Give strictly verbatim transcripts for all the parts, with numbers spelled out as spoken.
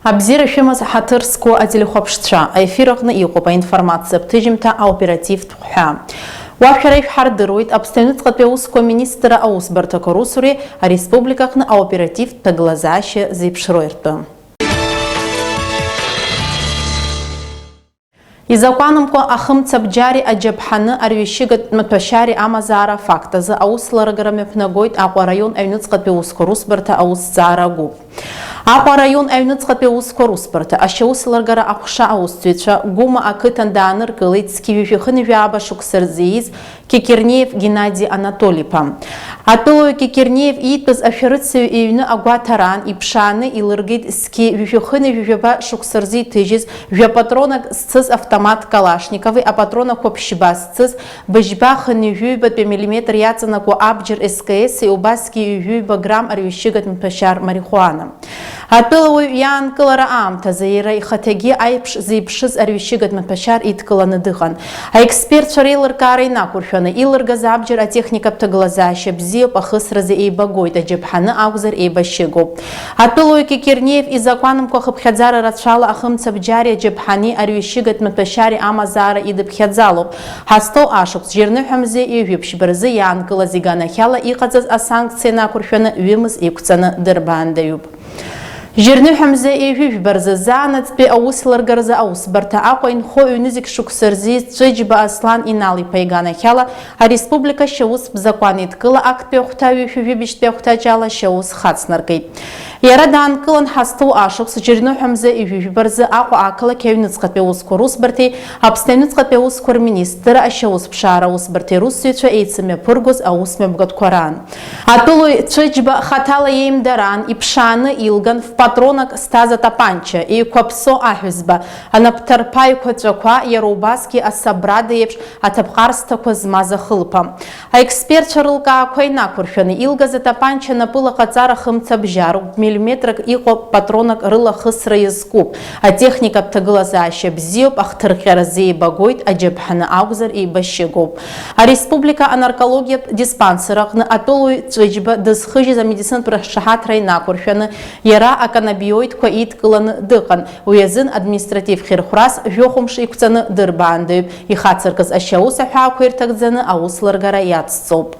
Абзиара шәымаз, ҳаҭыр зқәу ателехәаԥшцәа, аефир аҟны иҟоуп аинформациатә ҭыжьымҭа аоперативтә хҳәаа. Уа шәара ишәҳардыруеит Аԥсны аҩныҵҟатәи аусқәа министрра аусбарҭақәа русуреи ареспублика аҟны аоперативтә ҭагылазаашьа зеиԥшроу ртәы. Изакәанымкәа ахымцабџьари аџьаԥҳани арҩашьыгатә маҭәашьари амазаара афакт азы аусеилыргара мҩаԥнагоит Аҟәа араион аҩныҵҟатәи аусқәа русбарҭа аусҭҵаара агәыԥ. Аҟәа араион аҩныҵҟатәи аусқәа русбарҭа ашьаусеилыргара аҟәша аусзуҩцәа Гәыма ақыҭан дааныркылеит зқьи жәшәи хынҩажәи жәаба шықәса рзы ииз Кекерниев Геннади Анатоли-иԥа. Атәылауаҩ Кекерниев иитәыз ашәарыцаҩ иҩны агәаҭараан иԥшааны илыргеит зқьи жәшәи хынҩажәи жәаба шықәса рзы иҭыжьыз жәа патронак зцыз автомат Калашникови апатронақәа ԥшьба зцыз быжьба хынҩажәи ҩбатәи миллиметр иаҵанакуа абџьар С К С-и, убасгьы ҩажәи ҩба грамм арҩашьыгатә маҭәашьар марихуана. Атәылауаҩ иаанкылара аамҭазы иара ихаҭагьы аиԥш зеиԥшыз арҩашьыгатә маҭәашьар идкыланы дыҟан. Аекспертцәа реилыркаара инақәыршәаны, илыргаз абџьар атехникатә ҭагылазаашьа бзиоуп, ахысразы еибагоит, аџьаԥҳаны акәзар еибашьыгоуп. Атәылауаҩ Кекерниев изакәанымкәа хыԥхьаӡара рацәала ахымцабџьари аџьаԥҳани арҩашьыгатә маҭәашьари амазаара идыԥхьаӡалоуп. Ҳазҭоу ашықәс жьырныҳәа мза ҩажәи ԥшьба рзы иаанкылаз иганахьала иҟаҵаз асанкциа инақәыршәаны ҩымз иқәҵаны дырбаандаҩуп. Жьырныҳәа мза ҩажәи жәба рзы заанаҵтәи аусеилыргаразы аусбарҭа Аҟәа инхо ҩ-нызқь шықәса рзы ииз Ҵәыџьба Аслан Инал-иԥа иганахьала ареспублика ашьаустә закәан еидкыла актәи ахәҭа ҩышәи жәибжьтәи ахәҭаҷ ала ашьаус хацнаркит. Иара даанкылан ҳазҭоу ашықәс жьырныҳәа мза ҩажәи жәба рзы Аҟәа ақалақь аҩныҵҟатәи аусқәа русбарҭеи Аԥсны аҩныҵҟатәи аусқәа рминистрра ашьаусԥшаара аусбарҭеи русзуҩцәа еицымҩаԥыргоз аусмҩаԥгатәқәа раан. Атәылауаҩ Ҵәыџьба хаҭала иеимдараан иԥшааны илган ф-патронак зҭаз атапанча, еиқәаԥсо аҳәызба, анапҭарԥа еиқәаҵәақәа, иара убасгьы асабрада еиԥш аҭыԥҟарсҭақәа змаз ахылԥа. Аекспертцәа рылкаақәа инақәыршәаны, илгаз атапанча напыла ҟаҵара хымца бжьароуп, миллиметрак иҟоу патронак рылахысра иазкуп, атехникатә ҭагылазаашьа бзиоуп, ахҭырҟьаразы еибагоит, аџьаԥҳаны акәзар еибашьыгоуп. Ареспублика анаркологиатә диспансер аҟны атәылауаҩ Ҵәыџьба дызхыжьыз амедицинатә рыхьшаҳаҭра инақәыршәаны, иара аканабиоидқәа идкыланы дыҟан. Уи азын административ хьырхәрас жәохә мшы иқәҵаны дырбаандаҩуп, ихацыркыз ашьаус аҳәаақәа ирҭагӡаны аусеилыргара иацҵоуп.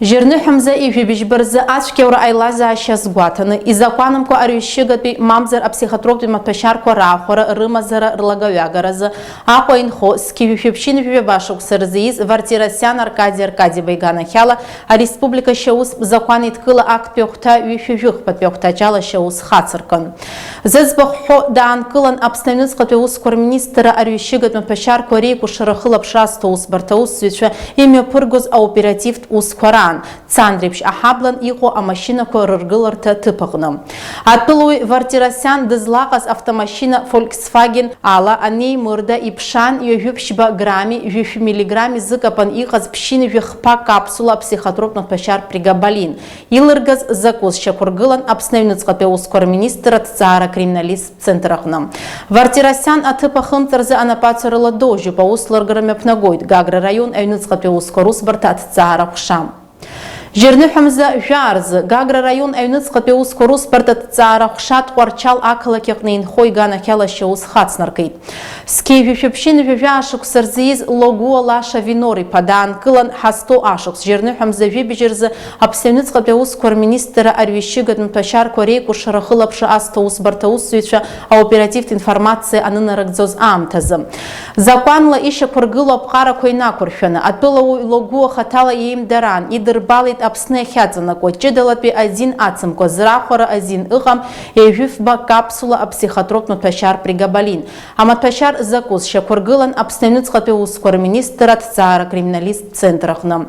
Жьырныҳәа мза ҩажәи быжьба рзы ацәгьаура аилазаашьа азгәаҭаны, изакәанымкәа арҩашьыгатәи мамзар аԥсихотроптәи маҭәашьарқәа раахәара рымазара рлагаҩагаразы Аҟәа инхо зқьи жәшәи ԥшьынҩажәи жәаба шықәса рзы ииз Вартирасиан Аркади Аркади-иԥа иганахьала ареспублика ашьаустә закәан еидкыла актәи ахәҭа ҩышәи жәахатәи ахәҭаҷ ала ашьаус хацыркын. Зыӡбахә ҳәо даанкылан Аԥсны аҩныҵҟатәи аусқәа рминистрра арҩашьыгатә маҭәашьарқәа реикәыршара ахылаԥшра азҭо аусбарҭа аусзуҩцәа имҩаԥыргоз аоперативтә усқәа раан, Цандрыԥшь аҳаблан иҟоу амашьынақәа рыргыларҭа ҭыԥ аҟны. Атәылауаҩ Вартирасиан дызлаҟаз автомашьына Volkswagen ала анеимырда иԥшаан ҩажәи ԥшьба грамми жәшәи миллиграмми зыкапан иҟаз ԥшьынҩажәи хԥа капсула аԥсихотроптә маҭәашьар прегабалин. Илыргаз закәыз шьақәыргылан Аԥсны аҩныҵҟатәи аусқәа рминистрра аҭҵаара акриминалисттә центр аҟны. Вартирасиан аҭыԥ ахымҵразы анапаҵаҩрала доужьуп, аусеилыргара мҩаԥнагоит Гагра араион аҩныҵҟатәи аусқәа русбарҭа аҭҵаара ҟәша. Жьырныҳәа мза жәаа рзы Гагра араион аҩныҵҟатәи аусқәа русбарҭа аҭҵаара ҟәша Тҟәарчал ақалақь аҟны инхо иганахьала ашьаус хацнаркит. Зқьи жәшәи ԥшьынҩажәи жәаа шықәса рзы ииз Логуа Лаша Винор-иԥа даанкылан ҳазҭоу ашықәс жьырныҳәа мза жәибжь рзы Аԥсны аҩныҵҟатәи аусқәа рминистрра арҩашьыгатә маҭәашьарқәа реикәыршара ахылаԥшра азҭо аусбарҭа аусзуҩцәа аоперативтә информациа анынарыгӡоз аамҭазы. Закәанла ишьақәыргылоу аԥҟарақәа инақәыршәаны, атәылауаҩ Логуа хаҭала иеимдараан идырбалеит Аԥсны иахьаҵанакуа, ҷыдалатәи азин ацымкәа, зрахәара азин ыҟам, ҩажәи фба капсула аԥсихотроптә маҭәашьар прегабалин. Амаҭәашьар закәыз шьақәыргылан Аԥсны аҩныҵҟатәи аусқәа рминистрра аҭҵаара акриминалисттә центр аҟны.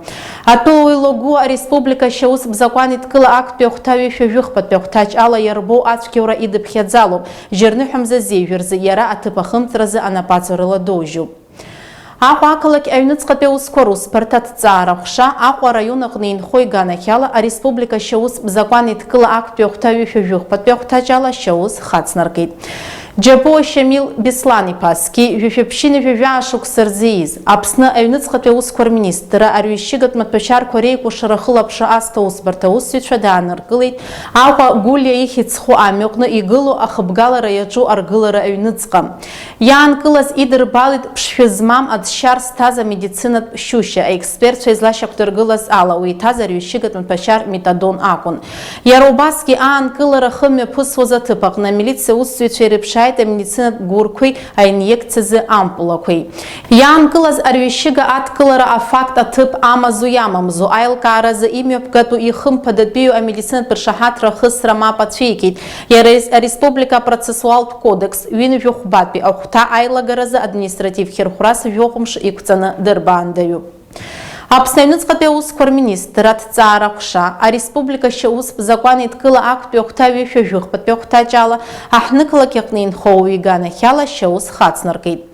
Атәылауаҩ Логуа ареспублика ашьаустә закәан еидкыла актәи ахәҭа ҩышәи жәахатәи ахәҭаҷ ала иарбоу ацәгьаура идыԥхьаӡалоуп, жьырныҳәа мза зеижә рзы иара аҭыԥ ахымҵразы анапаҵаҩрала доужьуп. Аҟәа ақалақь аҩныҵҟатәи аусқәа русбарҭа аҭҵаара ҟәша Аҟәа араион аҟны инхо иганахьала ареспублика ашьаустә закәан еидкыла актәи ахәҭа ҩышәи жәахатәи ахәҭаҷ ала ашьаус хацнаркит. Џьабуа Шьамил Беслан-иԥа, зқьи жәшәи ԥшьынҩажәи жәаа шықәса рзы ииз, Аԥсны аҩныҵҟатәи аусқәа рминистрра арҩашьыгатә маҭәашьарқәа реикәыршара ахылаԥшра азҭо аусбарҭа аусзуҩцәа дааныркылеит Аҟәа Гәлиа ихьӡ зху амҩаҟны игылоу ахыбгалара иаҿу аргылара аҩныҵҟа. Иаанкылаз идырбалеит ԥшшәы змам аӡшьар зҭаз амедицинатә шьушьа, аекспертцәа излашьақәдыргылаз ала, уи иҭаз арҩашьыгатә маҭәашьар метадон акәын. Иара убасгьы аанкылара ахы мҩаԥысуаз аҭыԥ аҟны амилициа аусзуҩцәа ирыԥшааит амедицинатә гәырқәеи аинъекциазы ампулақәеи. Иаанкылаз арҩашьыга адкылара афакт аҭыԥ амазу иамамзу аилкааразы имҩаԥгатәу ихымԥадатәиу амедицинатә ршаҳаҭра ахысра мап ацәикит. Иара ареспублика апроцессуалтә кодекс ҩынҩажәи хәбатәи ахәҭа аилагаразы административ хьырхәрас жәохә мшы иқәҵаны дырбаандаҩуп. Аԥсны аҩныҵҟатәи аусқәа рминистр аҭҵаара аҟәша, ареспублика ашьаустә закәан еидкыла актәи ахәҭа ҩышәи жәахатәи ахәҭаҷ ала аҳҭнықалақь аҟны инхо ауаҩы иганахьала ашьаус хацнаркит.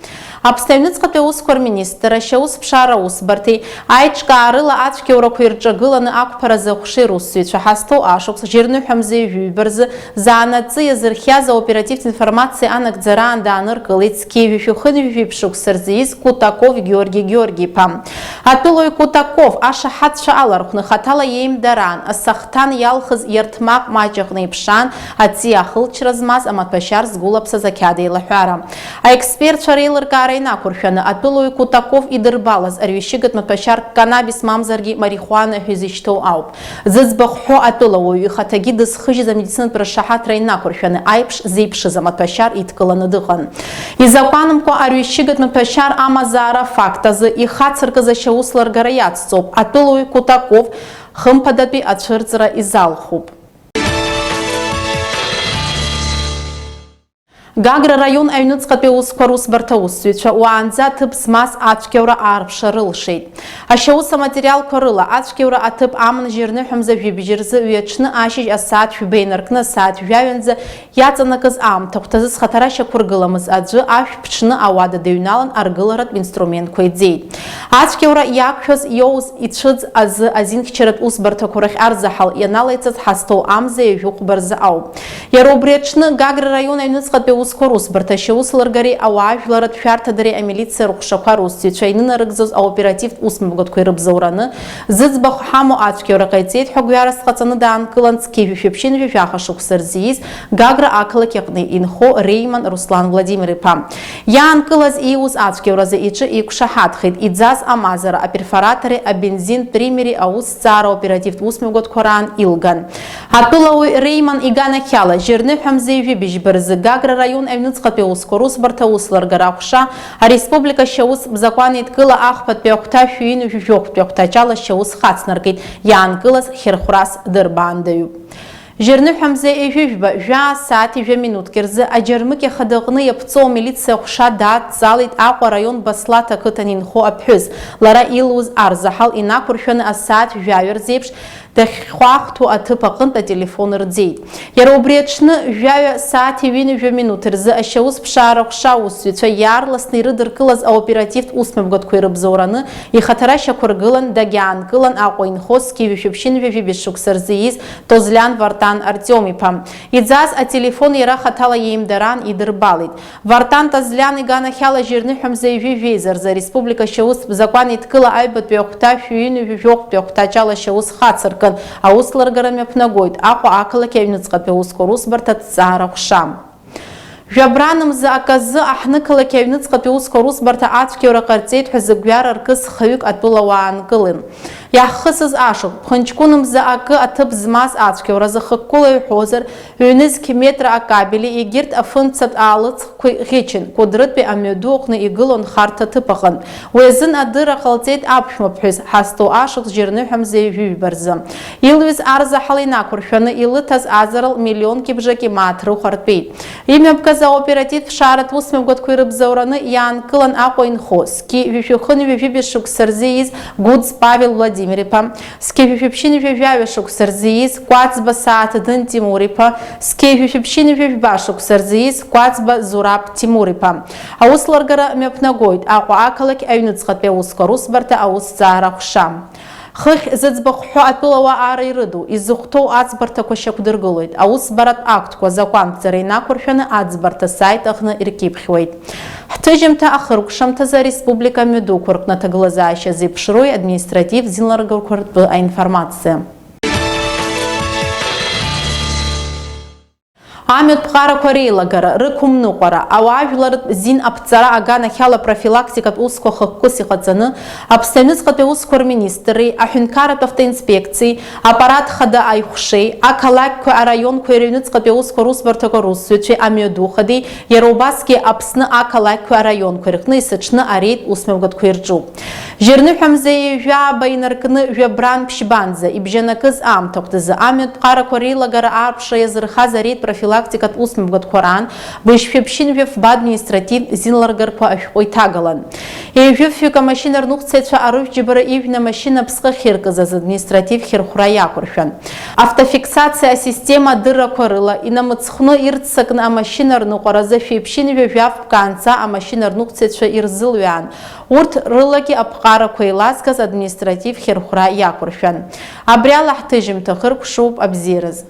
Аԥсны аҩныҵҟатәи аусқәа рминистр, ашьаусԥшаара аусбарҭеи аиҿкаарыла ацәгьоурақәа ирҿагыланы ақәԥаразы аҟәшеи русзуҩцәа ҳазҭоу ашықәс жьырныҳәамза ҩажәи ҩба рзы заанаҵы иазырхиаз аоперативтә информациа анагӡараан дааныркылеит зқьи жәшәи хынҩажәи жәиԥшь шықәса рзы ииз Кутаков Георги Георги-иԥа. Атәылауаҩ Кутаков ашаҳаҭцәа алархәны хаҭала иеимдараан, асахҭан иалхыз иарҭмаҟ маҷ аҟны иԥшаан, аҵиаа ахылҵшьҭра змаз амаҭәашьар згәылаԥсаз ақьаад еилаҳәара. Аекспертцәа реилыркаара инақәыршәаны, атәылауаҩ Кутаков идырбалаз арҩашьыгатә маҭәашьар канабис мамзаргьы марихуана ҳәа изышьҭоу ауп. Зыӡбахә ҳәоу атәылауаҩ ихаҭагьы дызхыжьыз амедицинатә ршаҳаҭра инақәыршәаны аиԥш зеиԥшыз амаҭәашьар идкыланы дыҟан. Изакәанымкәа арҩашьыгатә маҭәашьар амазаара афакт азы ихацыркыз ашьаус ларгара иацҵоуп, атәылауаҩ Кутаков хымԥадатәи ацәырҵра изалхуп. Гагра раион аҩныҵҟатәи аусқәа русбарҭа аусзуҩцәа уаанӡа аҭыԥ змаз ацәгьаура аарԥшра рылшеит. Ашьаус аматериалқәа рыла, ацәгьаура аҭыԥ аман жьырныҳәамза жәибжь рзы ҩаҽны ашьыжь асааҭ жәба инаркны асааҭ жәаҩанӡа иаҵанакыз аамҭахәҭазы зхаҭара шьақәыргыламыз аӡәы ашә ԥҽны ауада дыҩналан, аргыларатә инструментқәа иӡеит. Ацәгьаура иақәшәаз иоуз ицәыӡ азы азинхьчаратә усбарҭақәа рахь арзаҳал ианалаиҵаз ҳазҭоу амза ҩажәи хәба рзы ауп. Иара убри аҽны Гагра раион аҩныҵҟатәи аусқәа русбарҭа ашьаус лыргареи ауаажәларратә шәарҭадареи амилициа рыҟәшақәа русзуҩцәа инынарыгӡоз аоперативтә усмҩаԥгатәқәа ирыбзоураны зыӡбахә ҳамоу ацәгьаура ҟаиҵеит ҳәа гәҩарас дҟаҵаны даанкылан зқьи жәшәи ԥшьынҩажәи жәаха шықәса рзы ииз Гагра ақалақь аҟны инхо Реиман Руслан Владимир-иԥа. Иаанкылаз ииуз ацәгьауразы иҿы иқәшаҳаҭхеит, иӡаз амазара, аперфоратори, абензин триммери аусҭҵаара оперативтә усмҩаԥгатәқәа раан илган. Атәылауаҩ Реиман иганахьала, жьырныҳәамза ҩажәи быжьба рзы Гагра раион аҩныҵҟатәи аусқәа русбарҭа аус лыргара аҟәша, ареспублика ашьаус закәан еидкыла ахԥатәи ахәҭа шәи ҩынҩажәи жәохәтәи ахәҭаҷ ала ашьаус хацнаркит, иаанкылаз хьырхәрас дырбаандаҩуп. Жьырныҳәамза ҩажәи жәба, жәаа сааҭи жәа минуҭки рзы аџьармыкьа хада аҟны иаԥҵоу амилициа аҟәша даадҵалеит Аҟәа араион Баслаҭ ақыҭан инхо аԥҳәыс. Лара илуз арзаҳал инақәыршәаны асааҭ жәаҩа рзеиԥш дахьхәаахәҭоу аҭыԥ аҟынтә ателефон рӡеит. Иара убри аҽны жәаҩа сааҭи ҩынҩажәа минуҭ рзы ашьаусԥшаара аҟәша аусзуҩцәа иаарласны ирыдыркылаз аоперативтә усмҩаԥгатәқәа ирыбзоураны ихаҭара шьақәыргылан, дагьаанкылан Аҟәа инхо зқьи жәшәи ԥшьынҩажәи жәибжь шықәса рзы ииз Тозлиан Вартан Артиом-иԥа. Иӡаз ателефон иара хаҭала иеимдараан идырбалеит. Вартан Тозлиан иганахьала жьырныҳәамза ҩажәи жәеиза рзы ареспублика ашьаустә закәан еидкыла аҩбатәи ахәҭа шәи ҩынҩажәи жәохәтәи ахәҭаҷ ала ашьаус хацыркын, аус лыргара мҩаԥнагоит Аҟәа ақалақь аҩныҵҟатәи аусқәа русбарҭа аҭҵаара аҟәша. Жәабран мза аказы аҳҭнықалақь аҩныҵҟатәи аусқәа русбарҭа ацәгьаура ҟарҵеит ҳәа зыгәҩара ркыз хаҩык атәылауаа аанкылан. Иаҳхысыз ашықәс, ԥхынҷкәын мза акы аҭыԥ змаз ацәгьаура зыхықәкыла иҳәозар, ҩнызқь метра акабели, егьырҭ афымцатә аалыҵқәеи ӷьычын, Кәыдрытәи амҩаду аҟны игылоу анхарҭа аҭыԥ аҟынтә. Уи азын адырра ҟалҵеит аԥшәмаԥҳәыс, ҳазҭоу ашықәс жьырныҳәамза ҩажәи жәба рзы. Илҩыз арзаҳал инақәыршәаны илыҭаз аӡарал миллионки бжаки мааҭ рыхә артәеит. Имҩаԥгаз аоперативтә ԥшааратә усмҩаԥгатәқәа ирыбзоураны иаанкылан Аҟәа инхо, зқьи жәшәи хынҩажәи жәибжь шықәса рзы ииз Гәыӡ Павел Владимир-иԥа, зқьи жәшәи ԥшьынҩажәи жәаҩа шықәса рзы ииз Кәаӡба Сааҭдын Тимур-иԥа, зқьи жәшәи ԥшьынҩажәи жәба шықәса рзы ииз Кәаӡба Зураб Тимур-иԥа. Аус лыргара мҩаԥнагоит Аҟәа ақалақь аҩныҵҟатәи аусқәа русбарҭа аусҭҵаара аҟәша. Хыхь зыӡбахә ҳәо атәылауаа аара ирыду, изыхәҭоу аӡбарҭақәа шьақәдыргылоит. Аусбаратә актқәа закәанԥҵара инақәыршәаны аӡбарҭа асаит аҟны иркьыԥхьуеит. Ҳҭыжьымҭа ахыркәшамҭазы ареспублика амҩадуқәа рҟны аҭагылазаашьа зеиԥшроуи административ зинларгақәа ртәы аинформациа. Амҩатә ԥҟарақәа реилагара, рықәымныҟәара, ауаажәлартә зин аԥҵара аганахьала профилактикатә усқәа хықәкыс иҟаҵаны, Аԥсны аҩныҵҟатәи аусқәа рминистрреи, аҳәынҭқарратә автоинспекциеи, аппарат хада аихәшеи, ақалақьқәеи араионқәеи рыҩныҵҟатәи аусқәа русбарҭақәа русзуҩцәеи амҩаду хадеи, иара убасгьы Аԥсны ақалақьқәеи араионқәеи рҟны есыҽны ареид усмҩаԥгатәқәа ирҿуп. Жьырныҳәамза ҩажәа ааба инаркны жәабран ԥшьбанӡа ибжьанакыз аамҭахәҭазы амҩатә ԥҟарақәа реилагара аарԥшра иазырхаз ареид профилактикатә усмҩаԥгатәқәа раан быжьшәаԥшьынҩажәа фба административ зинларгақәа ашәҟәы иҭагалан. Ҩажәи фҩык амашьына рныҟәцаҩцәа арыжәтә џьбара ижәны амашьына аԥсҟы ахьыркыз азы административ хьырхәра иақәыршәан. Автофиксациа асистема адыррақәа рыла инамыцхәны ирццакны амашьына рныҟәара азы шәи ԥшьынҩажәа жәаф бкаанӡа амашьына рныҟәцаҩцәа ирзылҩаан, урҭ рылагьы аԥҟарақәа еилазгаз административ хьырхәра иақәыршәан. Абри ала ҳҭыжьымҭа хыркәшоуп абзиараз.